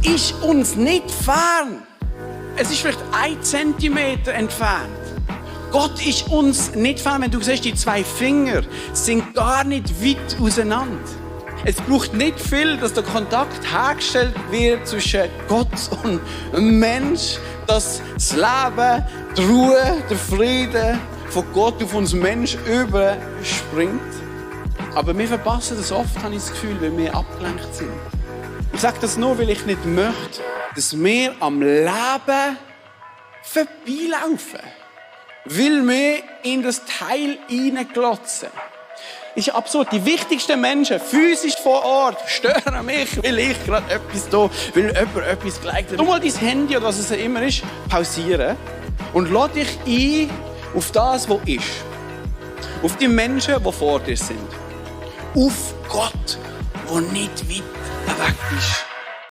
ist uns nicht fern. Es ist vielleicht 1 Zentimeter entfernt. Gott ist uns nicht fern. Wenn du siehst, die 2 Finger sind gar nicht weit auseinander. Es braucht nicht viel, dass der Kontakt hergestellt wird zwischen Gott und Mensch, dass das Leben, die Ruhe, der Frieden von Gott auf uns Menschen überspringt. Aber wir verpassen das oft, habe ich das Gefühl, weil wir abgelenkt sind. Ich sage das nur, weil ich nicht möchte, dass wir am Leben vorbeilaufen. Weil wir in das Teil hineinglotzen. Ist absurd. Die wichtigsten Menschen, physisch vor Ort, stören mich, weil ich gerade etwas da, weil jemand etwas geliked hat. Du mal dein Handy oder was es immer ist, pausieren und lass dich ein auf das, was ist. Auf die Menschen, die vor dir sind. Auf Gott, der nicht weit weg ist.